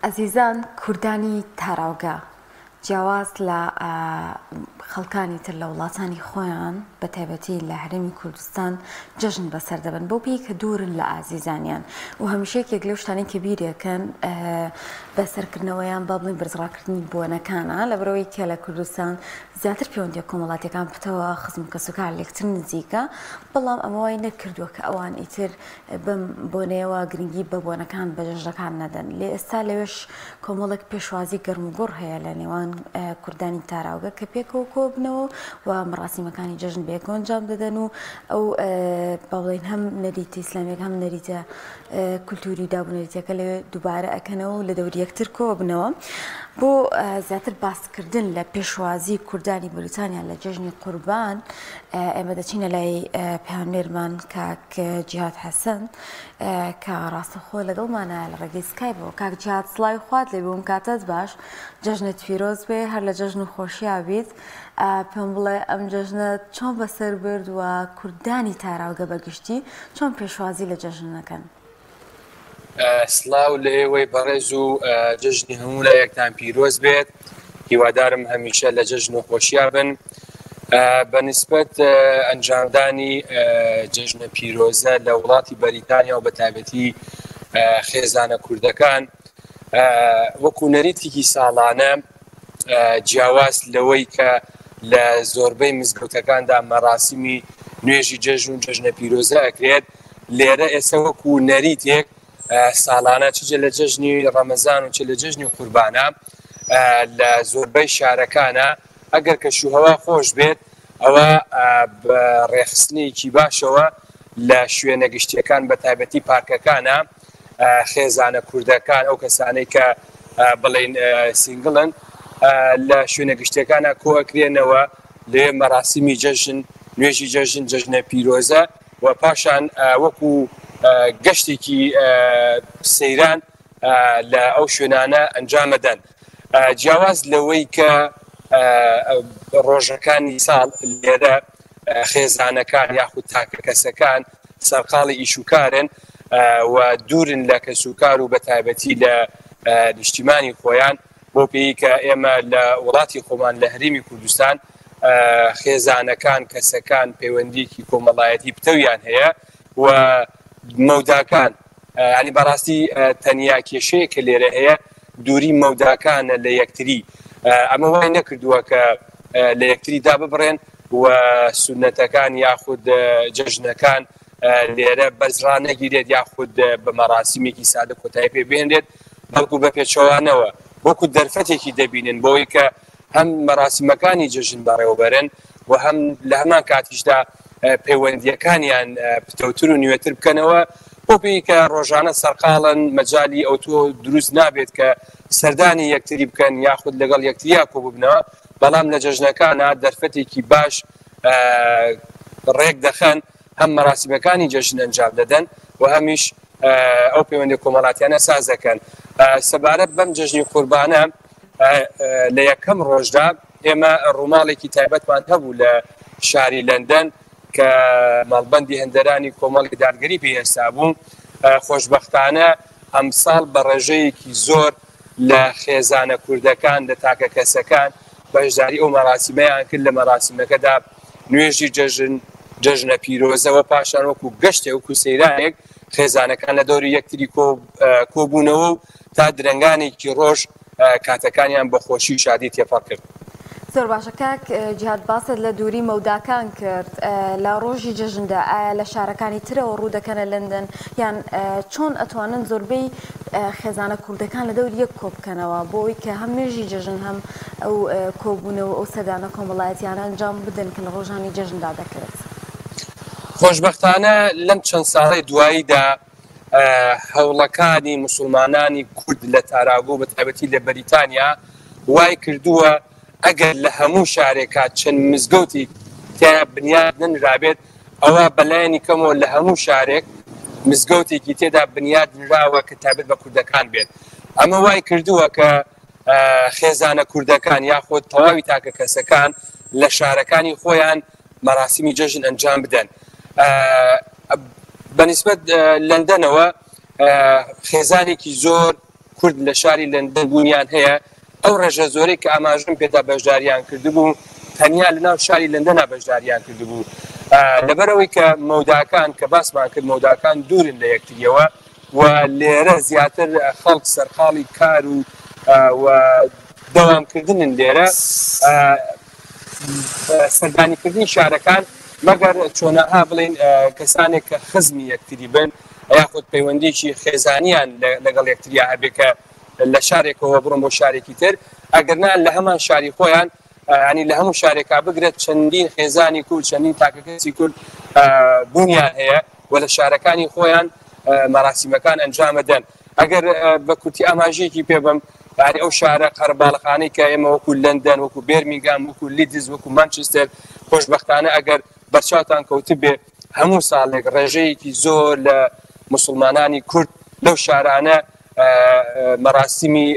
ئەزیزان کوردانی تاراوگە جیاواز لە خەڵکانی تر لە وڵاتانی خۆیان بە تایبەتی لە هەرێمی کوردستان جەژن بەسەر دەبن بەو پێی کە دوورن لە ئازیزانیان و هەمیشە یەکێک لەو شتانەی کە بیرەکەن بەسەرکردنەوەیان با بڵین بەرزڕاکردنی بۆنەکانە لەبەرئەوەی کە لە کوردستان زیاتر پەیوەندیە کۆمەڵاتیەکان پتەوە خزم و کەسوکار لێکتر نزیکە بەڵام ئەمە وای نەکردووە کە ئەوان ئیتر بەم بۆنەیەوە گرنگی بە بۆنەکان بە جەژنەکان نەدەن لێ ئێستا لەوێش کۆمەڵێک پێشوازی گەرموگوڕ هەیە لە نێوان کوردانی تاراوگە کە پێکەوە کۆبنەوە و مەراسیمەکانی جەژن بەیەکەوە ئەنجام دەدەن و ئەو با بڵێین هەم نەریتە ئیسلامیەکە هەم نەریتە کولتوری و دابونەریتەکە لەوێ دووبارە ئەکەنەوە و لە دەوری یەکتر کۆبنەوە بۆ زیاتر باسکردن لە پێشوازی کوردانی بەریتانیا لە جەژنی قوربان ئێمە دەچینە لای پەیامنێرمان کاک جیهاد حەسەن کە ڕاستەخۆ لەگەڵمانە لە ڕێگەی سکایپەوە. کاک جیهاد سڵاوی خوات لێ بووم کاتت باش جەژنت پیرۆز بێ هەر لە جەژن و خۆشیا بیت پێم بڵێ ئەم جەژنە چۆن بەسەر برد و کوردانی تاراوگە بەگشتی چۆن پێشوازی لە جەژن ئەکەن؟ سڵاو لە ئێوەی بەڕێز و جەژنی هەموو لایەکتان پیرۆز بێت هیوادارم هەمیشە لە جەژن و خۆشیا بن بە نسبەت ئەنجامدانی جەژنە پیرۆزە لە وڵاتی بەریتانیا و بە تایبەتی خێزانە کوردەکان وەکو نەریتێکی ساڵانە جیاواز لەوەی کە لە زۆربەی مزگەوتەکاندا مەراسیمی نوێژی جەژن و جەژنە پیرۆزە ئەکرێت لێرە ئێستا وەکو نەریتێک ساڵانە چ لە جەژنی ڕەمەزان و چ لە جەژنی قوربانە لە زۆربەی شارەکانە ئەگەر کەشوهەوا خۆش بێت ئەوە بە ڕێکخستنێکی باشەوە لە شوێنە گشتیەکان بە تایبەتی پارکەکانە خێزانە کوردەکان ئەو کەسانەی کە بڵین سینگڵن لە شوێنە گشتیەکانە کۆئەکرێنەوە لێ مەراسیمی جەژن نوێژی جەژن جەژنە پیرۆزە و پاشان وەکو گەشتێکی سەیران لە ئەو شوێنانە ئەنجامەدەن جیاواز لەوەی کە ڕۆژەکانی ساڵ لێرە خێزانەکان یاخود تاکە کەسەکان سەرقاڵی ئیشوکارن و دوورن لە کەسوکار و بە تایبەتی لە نیشتیمانی خۆیان بۆ پێی کە ئێمە لە وڵاتی خۆمان لە هەرێمی کوردستان خێزانەکان، کەسەکان پەیوەندییەکی کۆمەڵایەتی پتەویان هەیە و مەوداکان یانی بەڕاستی تەنیا کێشەیەک کە لێرە هەیە دووری مەوداکانە لە یەکتری ئەمە وای نەکردووە کە لە یەکتری داببڕێن و سونەتەکان یاخود جەژنەکان لێرە بەرز ڕانەگیرێت یاخود بە مەراسیمێکی سادە کۆتایی پێ بهێنرێت بەڵکو بە پێچەوانەوە وەکو دەرفەتێکی دەبینن بۆی کە هەم مەراسیمەکانی جەژن بەڕێوەبەرن و هەم لە هەمان کاتیشدا پەیوەندییەکانیان پتەوتر و نوێتر بکەنەوە بۆ پێی کە ڕۆژانە سەرقاڵن مەجالی ئەوتۆ دروست نابێت کە سەردانی یەکتری بکەن یاخود لەگەڵ یەکتریا کۆببنەوە بەڵام لە جەژنەکانە دەرفەتێکی باش ڕێک دەخەن هەم مەراسیمەکانی جەژن ئەنجام دەدەن و هەمیش ئەو پەیوەندی کۆمەڵاتیانە ساز دەکەن سەبارەت بەم جەژنی قوربانە لە یەکەم ڕۆژدا ئێمە ڕووماڵێکی تایبەتمان هەبوو لە شاری لەندەن کە مەڵبەندی هەندەرانی کۆمەڵی دادگەری پێی هەستا بوو خۆشبەختانە ئەمساڵ بە ڕێژەیەکی زۆر لە خێزانە کوردەکان لە تاکە کەسەکان بەشداری ئەو مەراسیمەیان کرد لە مەراسیمەکەدا نوێژی جەژن جەژنە پیرۆزەوە پاشان وەکو گەشتێک وەکو سەیرانێک خێزانەکان لە دەوری یەکتری کۆبوونەوە و تا درەنگانێکی ڕۆژ کاتەکانیان بە خۆشی و شادی تێپەڕ کرد. زۆر باشە کاک جیهاد باست لە دووری مەوداکان کرد لە ڕۆژی جەژندا ئایا لە شارەکانی ترەوە ڕوو دەکەنە لەندەن یان چۆن ئەتوانن زۆربەی خێزانە کوردەکان لە دەوری یەک کۆبکەنەوە بۆ ئەوەی کە هەم نوێژی جەژن هەم ئەو کۆبوونەوە ئەو سەردانە کۆمەڵایەتیانە ئەنجام بدەن کە لە ڕۆژانی جەژندا دەکرێت؟ خۆشبەختانە لەم چەند ساڵەی دواییدا هەوڵەکانی موسڵمانانی کورد لە تاراگۆ بە تایبەتی لە بەریتانیا وای کردووە ئەگەر لە هەموو شارێکا چەند مزگەوتێک تیا بنیات نەنرابێت ئەوا بەلایەنی کەمەوە لە هەموو شارێک مزگەوتێکی تێدا بنیات نراوە کە تایبەت بە کوردەکان بێت ئەمە وای کردووە کە خێزانە کوردەکان یاخود تەواوی تاکە کەسەکان لە شارەکانی خۆیان مەراسیمی جەژن ئەنجام بدەن. بە نیسبەت لەندەنەوە خێزانێکی زۆر کورد لە شاری لەندەن بوونیان هەیە، ئەو ڕێژە زۆرەی کە ئاماژەم پێدا بەشداریان کردبوو تەنیا لەناو شاری لەندەنا بەشداریان کردبوو. لەبەرئەوەی کە مەوداکان کە باسمان کرد مەوداکان دوورن لە یەکتریەوە و لێرە زیاتر خەڵک سەرقاڵی کار و و دەوامکردنن لێرە سەردانیکردنی شارەکان مەگەر چۆنەها بڵێین کەسانێک کە خزمی یەکتری بن یاخود پەیوەندیی خێزانیان لەگەڵ یەکتریا هەبێ کە لە شارێکەوە بڕۆن بۆ شارێکی تر ئەگەرنا لە هەمان شاری خۆیان ینی لە هەموو شارێکا بگرێت چەندین خێزانی کورد چەندین تاکەکەسی کورد بوونیان هەیە و لە شارەکانی خۆیان مەراسیمەکان ئەنجامەدەن ئەگەر بە کورتی ئاماژەیەکی پێ بم یاری ئەو شارە قەرەباڵخانەی کە ئێمە وەکو لەندەن وەکو بێرمینگام وەکو لیدز وەکو مانچستەر خۆشبەختانە ئەگەر بەرچاوتان کەوتبێ هەموو ساڵێک ڕێژەیەکی زۆر لە موسڵمانانی کورد لەو شارانە مەراسیمی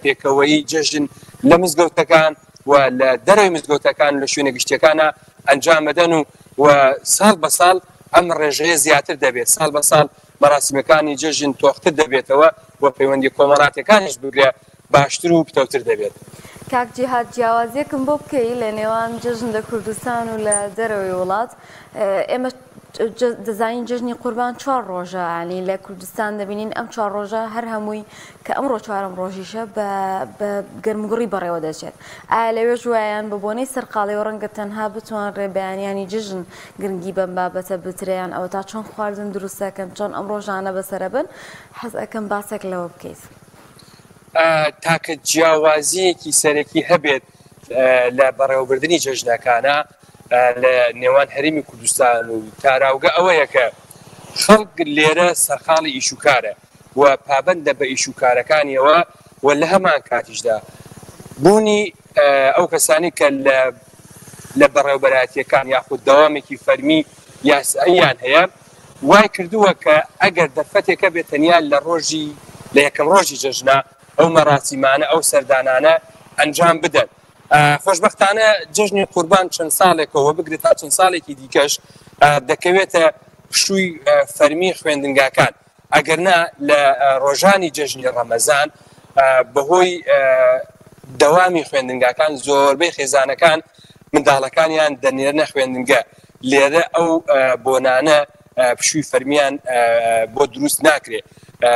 پێکەوەیی جەژن لە مزگەوتەکان و لە دەرەوەی مزگەوتەکان لە شوێنە گشتیەکانە ئەنجامەدەن و و ساڵ بە ساڵ ئەم ڕێژەیە زیاتر دەبێت ساڵ بە ساڵ مەراسیمەکانی جەژن تۆختر دەبێتەوە و پەیوەندی کۆمەڵاتیەکانیش بگرە باشتر و پتەوتر دەبێت. کاک جیهاد جیاوازیەکم بۆ بکەی لە نێوان جەژن لە کوردستان و لە دەرەوەی وڵات ئێمە دەزانین جەژنی قوربان چوار ڕۆژە ینی لە کوردستان دەبینین ئەم چوار ڕۆژە هەر هەمووی کە ئەمڕۆ چوارەم ڕۆژیشە بە گەرموگوڕی بەڕێوە دەچێت ئایا لەوێش وایان بە بۆنەی سەرقاڵی و ڕەنگە تەنها بتوانرێ بەیانیانی جژن گرنگی بەم بابەتە بترێیان ئەوە تا چۆن خواردن دروستەکەن چۆن ئەم ڕۆژانە بەسەرە بن حەز ئەکەم باسێک لەوە بکەیت. تاکە جیاوازییەکی سەرەکی هەبێت لە بەڕێوەبردنی جەژنەکانە لە نێوان هەرێمی کوردستان و تاراوگە ئەوەیە کە خەڵک لێرە سەرقاڵی ئیشوکارە و پابەندە بە ئیشوکارەکانیەوە و لە هەمان کاتیشدا بوونی ئەو کەسانی کە لە لە بەڕێوبەرایەتیەکان یاخود دەوامێکی فەرمی یاساییان هەیە وای کردووە کە ئەگەر دەرفەتێک هەبێت تەنیا لە ڕۆژی لە یەکەم ڕۆژی جەژنە ئەو مەراسیمانە ئەو سەردانانە ئەنجام بدەن. خۆشبەختانە جەژنی قوربان چەند ساڵێکەوە بگرێت تا چەند ساڵێکی دیکەش دەکەوێتە پشووی فەرمی خوێندنگاکان ئەگەرنا لە ڕۆژانی جەژنی ڕەمەزان بەهۆی دەوامی خوێندنگاکان زۆربەی خێزانەکان منداڵەکانیان دەنێرنە خوێندنگە لێرە ئەو بۆنانە پشووی فەرمیان بۆ دروست ناکرێت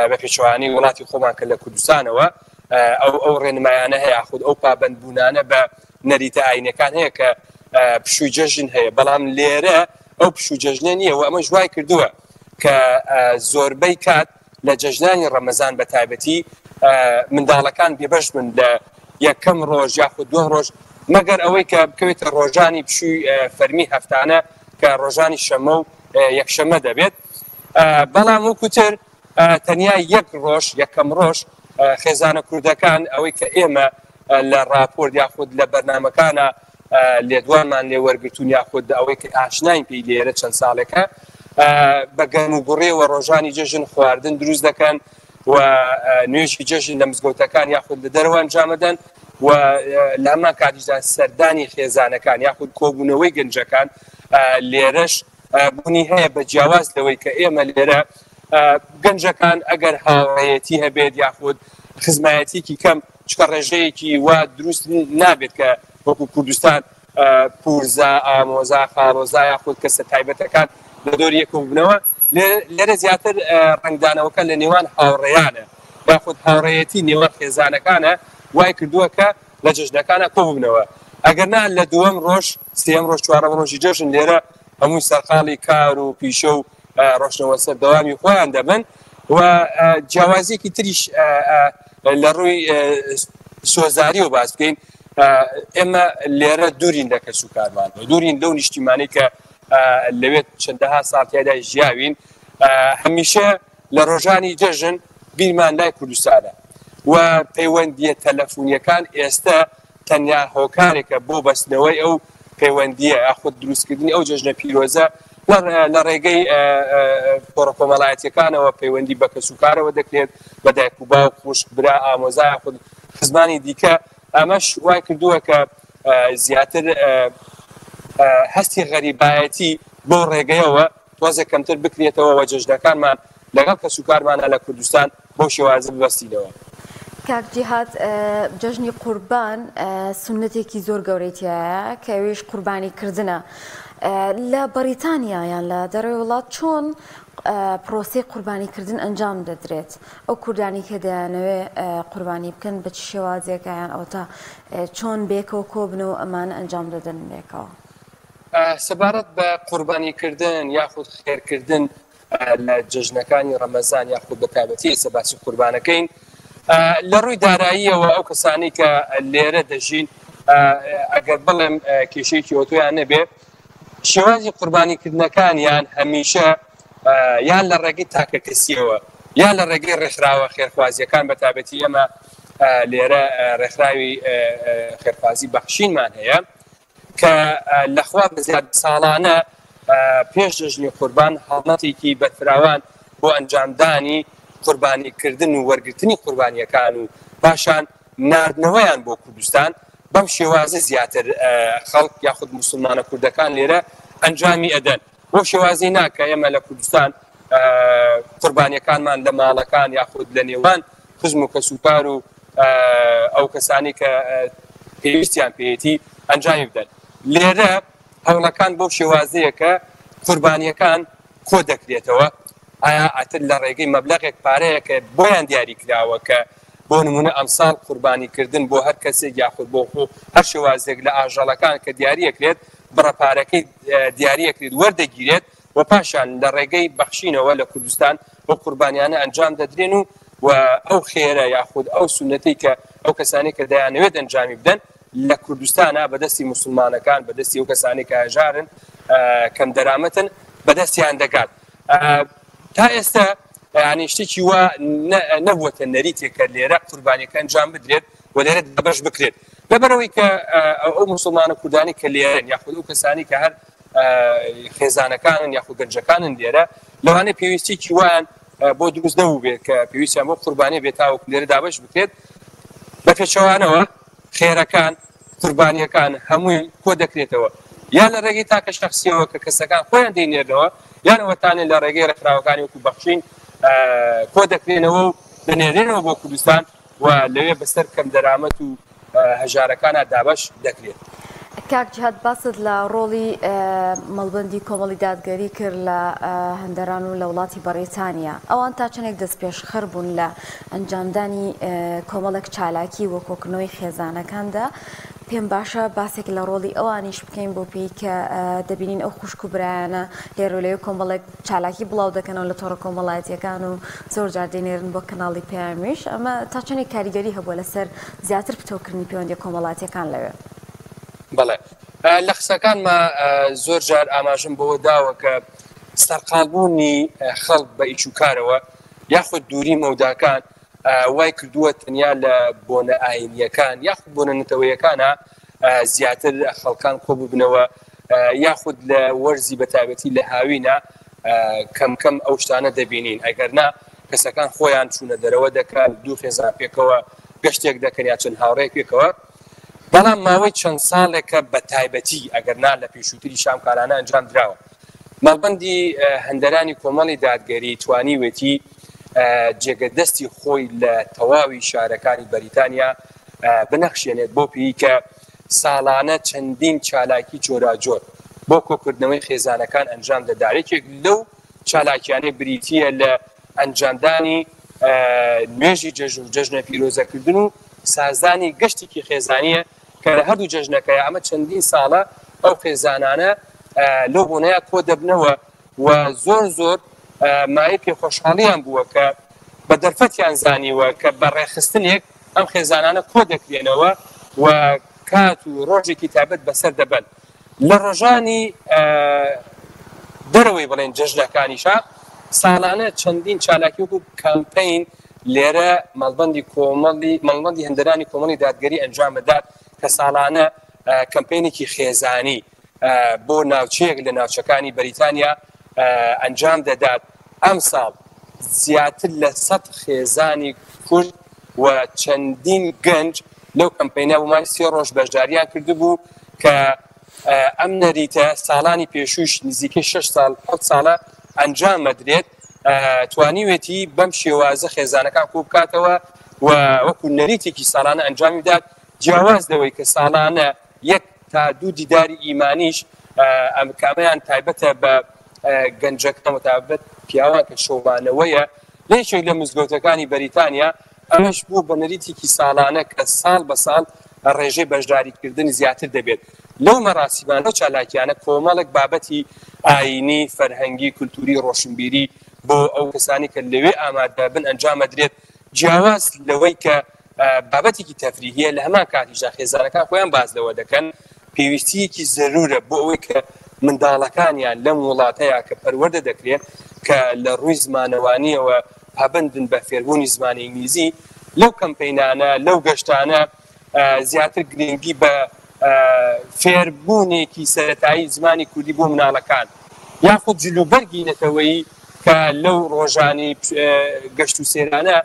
بە پێچەوانەی وڵاتی خۆمان کە لە کوردستانەوە ئەو ئەو ڕێنمایانە هەیە خود ئەو پابندبوونانە بە نەریتە ئاینەکان هەیە کە پشووی جەژن هەیە بەڵام لێرە ئەو پشوو جەژنە نییە و ئەمەش وای کردووە کە زۆربەی کات لە جەژنانی ڕەمەزان بە تایبەتی منداڵەکان بێبەش بن لە یەکەم ڕۆژ یاخود دووەم ڕۆژ مەگەر ئەوەی کە بکەوێتە ڕۆژانی پشووی فەرمی هەفتانە کە ڕۆژانی شەمە و یەکشەمە دەبێت بەڵام وەکوتر تەنیا یەک ڕۆژ یەکەم ڕۆژ خێزانە کوردەکان ئەوەی کە ئێمە لە ڕاپۆرت یاخود لە بەرنامەکانە لێدوانمان لێ وەرگرتوون یاخود ئەوەی کە ئاشناین پێی لێرە چەند ساڵێکە بە گەرم و گوڕیەوە ڕۆژانی جەژن خواردن دروست دەکەن و نوێژی جەژن لە مزگەوتەکان یاخود لە دەرەوە ئەنجامەدەن و لە هەمان کاتیشدا سەردانی خێزانەکان یاخود کۆبوونەوەی گەنجەکان لێرەش بوونی هەیە بە جیاواز لەوەی کە ئێمە لێرە گەنجەکان ئەگەر هاوڕێیەتی هەبێت یاخود خزمایەتیکی کەم چکە ڕێژەیەکی وا دروست نابێت کە وەکو کوردستان پورزا ئامۆزا خاڵۆزا یاخود کەسە تایبەتەکان لە دۆری یەکەوە ببنەوە لێرە زیاتر ڕەنگدانەوەکە لە نێوان هاوڕێیانە یاخود هاوڕێیەتی نێوان خێزانەکانە وای کردووە کە لە جەژنەکانە کۆببنەوە ئەگەر نا لە دووەم ڕۆژ سێیەم ڕۆژ چوارەم ڕۆژی جەژن لێرە هەمووی سەرقاڵی کار و پیشە و ڕۆشتنەوە سەر دەوامی خۆیان دەبن و جیاوازیەکی تریش لە ڕووی سۆزاریەوە باس بکەین ئێمە لێرە دوورین لە کەس و کارمان دوورین لەو نیشتیمانەی کە لەوێت چەندەها ساڵ تیادا ژیاوین هەمیشە لە ڕۆژانی جەژن بیرمان لای کوردستانە و پەیوەندیە تەلەفونیەکان ئێستا تەنیا هۆکارێکە بۆ بەستنەوەی ئەو پەیوەندییە یاخود دروستکردنی ئەو جەژنە پیرۆزە لە ڕێگەی تۆڕە کۆمەڵایەتیەکانەوە پەیوەندی بە کەسوکارەوە دەکرێت بە دایک و باوک خوشک برا ئامۆزا یاخود خزمانی دیکە ئەمەش وای کردووە کە زیاتر هەستی غەریبایەتی بۆ ڕێگەیەوە تۆزێک کەمتر بکرێتەوە و جەژنەکانمان لەگەڵ کەسوکارمانە لە کوردستان بەو شێوازە ببەستینەوە. کاک جیهاد جەژنی قوربان سوننەتێکی زۆر گەورەی تیایە کە ئەویش قوربانی کردنە. لە بەڕیتانیا یان لە دەرەوەی وڵات چۆن پرۆسەی قوربانی کردن ئەنجام دەدرێت؟ ئەو کوردانی کە دەیانەوێ قوربانی بکەن بە چ شێوازێکە یان ئەوەتا چۆن بێکەوە کۆبنەوە ئەمانە ئەنجام دەدەن بێکەوە؟ سەبارەت بە قوربانی کردن یاخود خێرکردن لە جەژنەکانی ڕەمەزان یاخود بە تایبەتی ئێستا باسی قوربانەکەین لە ڕووی داراییەوە ئەو کەسانی کە لێرە دەژین ئەگەر بڵێم کێشەیەکی ئەوتۆیان نەبێ شێوازی قوربانیکردنەکانیان هەمیشە یان لە ڕێگەی تاکە کەسیەوە یان لە ڕێگەی ڕێکخراوە خێرخوازیەکان بە تایبەتی ئێمە لێرە ڕێکخراوی خێرخوازی بەخشینمان هەیە کە لە خوا بەزیاد ساڵانە پێش جەژنی قوربان هەڵمەتێکی بەرفراوان بۆ ئەنجامدانی قوربانیکردن و وەرگرتنی قوربانیەکان و پاشان ناردنەوەیان بۆ کوردستان بەم شێوازە زیاتر خەڵک یاخود موسڵمانە کوردەکان لێرە ئەنجامی ئەدەن بەو شێوازەی نا کە ئێمە لە کوردستان قوربانیەکانمان لە ماڵەکان یاخود لە نێوان خزم و کەسوکار و ئەو کەسانی کە پێویستیان پێیەتی ئەنجامی بدەن لێرە هەوڵەکان بەو شێوازەیە کە قوربانیەکان کۆ دەکرێتەوە ئایا ئەتر لە ڕێگەی مەبلەغێک پارەیە کە بۆیان دیاری کراوە کە بۆ نمونە ئەمساڵ قوربانی کردن بۆ هەر کەسێک یاخود بۆ خۆ هەر شێوازێک لە ئاژەڵەکان کە دیاریەکرێت بڕە پارەکەی دیاریەکرێت وەردەگیرێت و پاشان لە ڕێگەی بەخشینەوە لە کوردستان ئەو قوربانیانە ئەنجام دەدرێن و و ئەو خێرە یاخود ئەو سونەتەی کە ئەو کەسانەی کە دەیانەوێت ئەنجامی بدەن لە کوردستانا بەدەستی موسڵمانەکان بەدەستی ئەو کەسانەی کە هەژارن کەم دەرامەتن بەدەستیان دەگات تا ئێستا یعنی شتێکی وا نەبووەتە نەریتێک کە لێرە قوربانیەکە ئەنجام بدرێت و لێرە دابەش بکرێت لەبەرەوەی کە ئەو موسڵمانە کوردانی کە لێرن یاخود ئەو کەسانی کە هەر خێزانەکانن یاخود گەنجەکانن لێرە لەوانەیە پێویستیکی وایان بۆ دروست نەبوو بێت کە پێویستیان بۆ قوربانی بێت تاوەکو لێرە دابەش بکرێت بە پێچەوانەوە خێرەکان قوربانیەکان هەمووی کۆ دەکرێتەوە یان لە ڕێگەی تاکە شخصیەوە کە کەسەکان خۆیان دەینێرنەوە یان ئەوەتانێ لە ڕێگەی ڕێکخراوەکانی وەکو بەخشین کۆ دەکرێنەوە و دەنێرێنەوە بۆ کوردستان و لەوێ بەسەر کەم دەرامەت و هەژارەکانا دابەش دەکرێت. کاک جیهاد باست لە ڕۆڵی مەڵبەندی کۆمەڵی دادگەری کرد لە هەندەران و لە وڵاتی بەڕیتانیا، ئەوان تا چەندێک دەستپێشخەر بوون لە ئەنجامدانی کۆمەڵێک چالاکی و کۆکردنەوەی خێزانەکاندا، پێم باشە باسێک لە ڕۆڵی ئەوانیش بکەین بۆ پێی کە دەبینین ئەو خوشک و برایانە لێرە و لەوێ کۆمەڵێک چالاکی بڵاو دەکەنەوە لە تۆڕە کۆمەڵایەتییەکان و زۆر جار دەینێرن بۆ کەناڵی پەیامیش، ئەمە تا چەندێک کاریگەری هەبووە لەسەر زیاتر پتەوکردنی پەیوەندییە کۆمەڵاتییەکان لەوێ؟ بەڵێ لە قسەکانما زۆر جار ئاماژەم بەوە داوە کە سەرقاڵبوونی خەڵک بە ئیش و کارەوە یاخود دووری مەوداکان وای کردووە تەنیا لە بۆنە ئاینییەکان یاخود بۆنە نەتەوەیەکانە زیاتر خەڵکان کۆببنەوە یاخود لە وەرزی بەتایبەتی لە هاوینە کەم کەم ئەو شتانە دەبینین ئەگەر نا کەسەکان خۆیان چوونە دەرەوە دەکەن دوو خێزان پێکەوە گەشتێک دەکەن یا چەند هاوڕێک پێکەوە بەڵام ماوەی چەند ساڵێکە بە تایبەتی ئەگەر نا لە پێشووتری شام کارانە ئەنجام دراوە مەڵبەندی هەندەرانی کۆمەڵی دادگەری توانیوێتی جێگە دەستی خۆی لە تەواوی شارەکانی بەریتانیا بنەخشێنێت بۆ پێی کە ساڵانە چەندین چالاکی جۆراجۆر بۆ کۆکردنەوەی خێزانەکان ئەنجام دەدات، یەکێک لەو چالاکیانەی بریتییە لە ئەنجامدانی نوێژی جەژن و جەژنە پیرۆزەکردن و سازدانی گەشتێکی خێزانییە کە لە هەردوو جەژنەکەی ئەمە چەندین ساڵە ئەو خێزانانە لەو بۆنەیە کۆدەبنەوە و زۆر زۆر مایەی پێخۆشحاڵیان بووە کە بە دەرفەتیان زانیوە کە بە ڕێکخستنێک ئەم خێزانانە کۆدەکرێنەوە و کات و ڕۆژێکی تایبەت بەسەر دەبەن لە ڕۆژانی دەرەوەی بڵێن جەژنەکانیشا ساڵانە چەندین چالاکی وەکو کامپەین لێرە مەڵبەندی کۆمەڵی مەڵبەندی هەندەرانی کۆمەڵی دادگەری ئەنجام بدات کە ساڵانە کەمپینێکی خێزانی بۆ ناوچەیەک لە ناوچەکانی بەریتانیا ئەنجام دەدات، ئەمساڵ زیاتر لە 100 خێزانی کورد و چەندین گەنج لەو کەمپەینە بۆ ماوەی سێ ڕۆژ بەشداریان کردبوو کە ئەم نەریتە ساڵانی پێشووش نزیکەی 6 ساڵ 7 ساڵە ئەنجام مەدرێت توانیوێتی بەم شێوازە خێزانەکان کۆبکاتەوە و. و وەکو نەریتێکی ساڵانە ئەنجامی بدات، جیاواز لەوەی کە ساڵانە یەک تا دوو دیداری ئیمانیش ئەم کە ئەمەیان تایبەتە بە گەنجەکان و تایبەت پیاوان کە شەومانەوەیە لە یەکێک لە مزگەوتەکانی بەریتانیا، ئەمەش بووە بە نەریتێکی ساڵانە کە ساڵ بە ساڵ ڕێژەی بەشداریکردن زیاتر دەبێت لەو مەراسیمانە و چالاکیانە کۆمەڵێک بابەتی ئایینی، فەرهەنگی، کولتووری، ڕۆشنبیری بۆ ئەو کەسانەی کە لەوێ ئامادەبن ئەنجام ئەدرێت، جیاواز لەوەی کە بابەتێکی تەفریهیە لە هەمان کاتیشدا خێزانەکان خۆیان باس لەوە دەکەن پێویستیەکی زەرورە بۆ ئەوەی کە منداڵەکانیان لەم وڵاتەیە کە پەروەردە دەکرێن کە لە ڕووی زمانەوانیەوە پابەندن بە فێربوونی زمانی ئینگلیزی لەو کەمپەینانە لەو گەشتانە زیاتر گرنگی بە فێربوونێکی سەرەتایی زمانی کوردی بۆ مناڵەکان یاخود جلوبەرگی نەتەوەیی کە لەو ڕۆژانی گەشت و سێرانە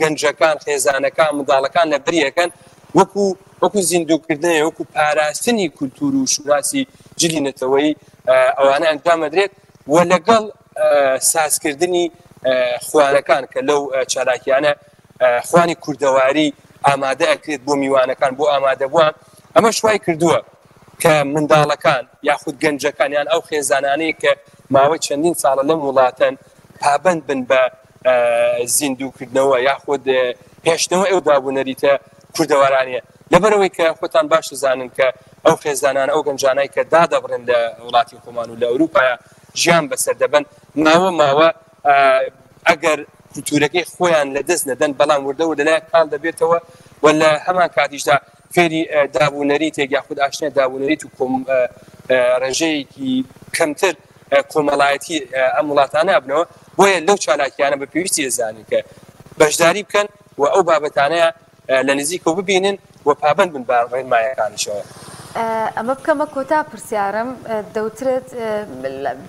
گەنجەکان، خێزانەکان، منداڵەکان لەبەری ئەکەن وەکو وەکو زیندووکردنەوەی وەکو پاراستنی کولتوور و شوناسی جلی نەتەوەیی ئەوانە ئەنجام ئەدرێت و لەگەڵ سازکردنی خوانەکان کە لەو چالاکیانە خوانی کوردەواری ئامادە ئەکرێت بۆ میوانەکان بۆ ئامادەبووان ئەمەش وای کردووە کە منداڵەکان یاخود گەنجەکان یان ئەو خێزانانەی کە ماوەی چەندین ساڵە لەم وڵاتەن پابەند بن بە زیندووکردنەوە یاخود هێشتنەوەی ئەو داب و نەریتە کوردەوارانیە لەبەرئەوەی کە خۆتان باش دەزانن کە ئەو خێزانانە ئەو گەنجانای کە دادەبڕێن لە وڵاتی خۆمان و لە ئەوروپایا ژیان بەسەر دەبەن ماوە ماوە ئەگەر کولتوورەکەی خۆیان لە دەست نەدەن بەڵام وردە وردە لایان کاڵ دەبێتەوە و لە هەمان کاتیشدا فێری داب و نەریتێک یاخود ئاشنای داب و نەریت و کۆم ڕێژەیەکی کەمتر کۆمەڵایەتی ئەم وڵاتانە ئەبنەوە، بۆیە لەو چالاکیانە بە پێویستی ئەزانین کە بەشداری بکەن و ئەو بابەتانە لە نزیکەوە ببینن و پابەند بن بە ڕێنمایەکانیشەوە. ئەمە بکەمە کۆتا پرسیارم، دەوترێت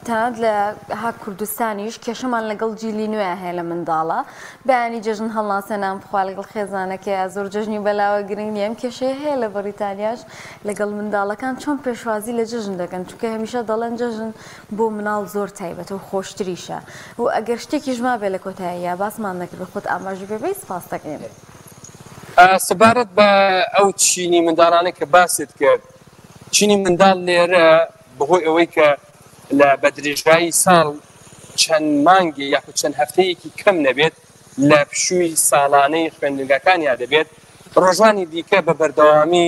تەنانەت لە ها کوردستانیش کێشەمان لەگەڵ جیلی نوێ هەیە لە منداڵە بەیانی جەژن هەڵناسێ نان بخوا لەگەڵ خێزانەکەیا زۆر جەژنی بەلاوە گرنگ نییە ئەم کێشەیە هەیە لە بەڕیتانیاش لەگەڵ منداڵەکان چۆن پێشوازی لە جەژن دەکەن چونکە هەمیشە دەڵێن جەژن بۆ مناڵ زۆر تایبەتە و خۆشتریشە و ئەگەر شتێکیش مابێ لە کۆتاییا باسمان نەکرد خۆت ئاماژەی پێ بەی سپاست دەکەین. سەبارەت بە ئەو چینی منداڵانەی کە باست کرد چینی منداڵ لێرە بەهۆی ئەوەی کە لە بە درێژایی ساڵ چەند مانگێ یاخود چەند هەفتەیەکی کەم نەبێت لە پشووی ساڵانەی خوێندنگاکانیا دەبێت، ڕۆژانی دیکە بە بەردەوامی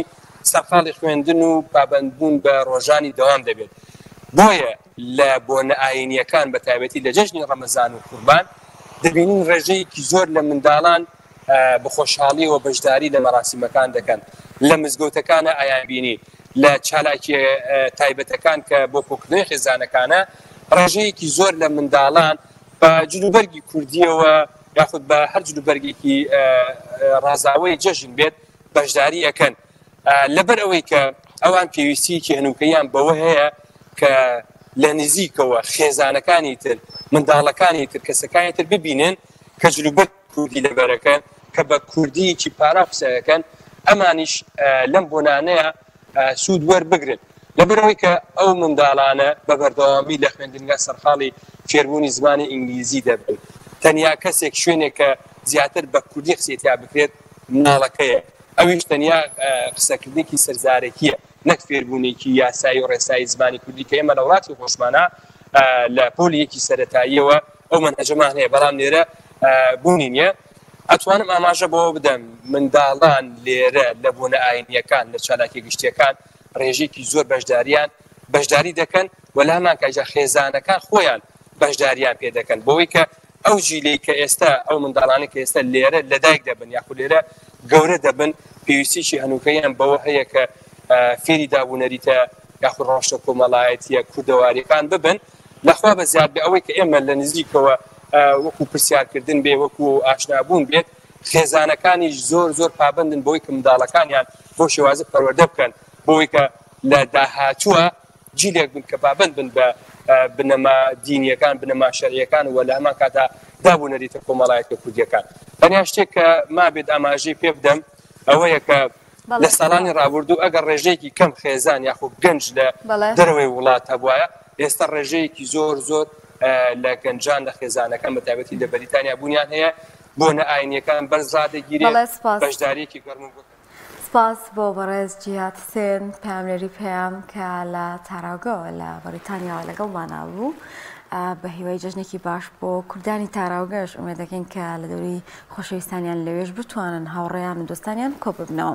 سەرقاڵی خوێندن و پابەندبوون بە ڕۆژانی دەوام دەبێت. بۆیە لە بۆنە ئایینییەکان بە تایبەتی لە جەژنی ڕەمەزان و قوربان دەبینین ڕێژەیەکی زۆر لە منداڵان بە خۆشحاڵیەوە بەشداری لە مەراسیمەکان دەکەن، لە مزگەوتەکانە ئەیانبینی، لە چالاکیە تایبەتەکان کە بۆ کۆکردنەوەی خێزانەکانە، ڕێژەیەکی زۆر لە منداڵان بە جلوبەرگی کوردیەوە یاخود بە هەر جلوبەرگێکی ڕازاوەی جەژن بێت بەشداری ئەکەن. لەبەر ئەوەی کە ئەوان پێویستیەکی هەنووکەیان بەوە هەیە کە لە نزیکەوە خێزانەکانی تر، منداڵەکانی تر، کەسەکانی تر ببینن کە جلوبەرگی کوردی لەبەرەکەن، کە بە کوردییەکی پاراو قسە ئەکەن، ئەمانیش لەم بۆنانەیە سوود وەربگرن. لەبەرئەوەی کە ئەو منداڵانە بە بەردەوامی لە خوێندنگا سەرقاڵی فێربوونی زمانی ئینگلیزی دەبن، تەنیا کەسێک شوێنێک کە زیاتر بە کوردی قسەی تیا بکرێت مناڵەکەیە، ئەویش تەنیا قسەکردنێکی سەرزارەکییە نەک فێربوونێکی یاسایی و ڕێسایی زمانی کوردی کە ئێمە لە وڵاتی خۆشمانا لە پۆلی یەکی سەرەتاییەوە ئەو مەنهەجەمان هەیە، بەڵام لێرە بوونی نییە. ئەتوانم ئاماژە بەوە بدەم منداڵان لێرە لە بۆنە ئاینییەکان، لە چالاکیە گشتییەکان ڕێژەیەکی زۆر بەشداریان بەشداری دەکەن و لە هەمان کاتیشدا خێزانەکان خۆیان بەشداریان پێ دەکەن بەوەی کە ئەو جیلەی کە ئێستا ئەو منداڵانەی کە ئێستا لێرە لەدایک دەبن یاخود لێرە گەورە دەبن پێویستیی هەنووکەیان بەوە هەیە کە فێری داب و نەریتە یاخود ڕەوشتە کۆمەڵایەتییە کوردەوارییەکان ببن لەخوا بەزیاد بێ ئەوەی کە ئێمە لە نزیکەوە وەکو پرسیارکردن بێ وەکو ئاشنابوون بێت خێزانەکانیش زۆر زۆر پابەندن بەوەی کە منداڵەکانیان بەو شێوازە پەروەردە بکەن بۆی کە لە داهاتووە جیلێک بن کە پابەند بن بە بنەما دینییەکان، بنەما شەرعییەکان و لە هەمان کاتدا داب و نەریتە کۆمەڵایەتیە کوردییەکان. تەنیا شتێک کە مابێت ئاماژەی پێ بدەم ئەوەیە کە لە ساڵانی ڕابردوو ئەگەر ڕێژەیەکی کەم خێزان یاخود گەنج لە دەرەوەی وڵات هەبوایە، ئێستا ڕێژەیەکی زۆر زۆر لە گەنجان لە خێزانەکان بە تایبەتی لە بەریتانیا بوونیان هەیە. بۆنە ئاینیەکان بەرز ڕادەگیرێت، بەڵێ سپاس. بەشداریەکی گەرم و گوڕ. سپاس بۆ بەڕێز جیهاد حسێن پەیامنێری پەیام کە لە تاراوگەوە لە بەڕیتانیاوە لەگەڵمانا بوو. بە هیوای جەژنێکی باش بۆ کوردانی تاراوگەش ئومێد دەکەین کە لە دەوری خۆشەویستانیان لەوێش بتوانن هاوڕێیان و دۆستانیان کۆببنەوە.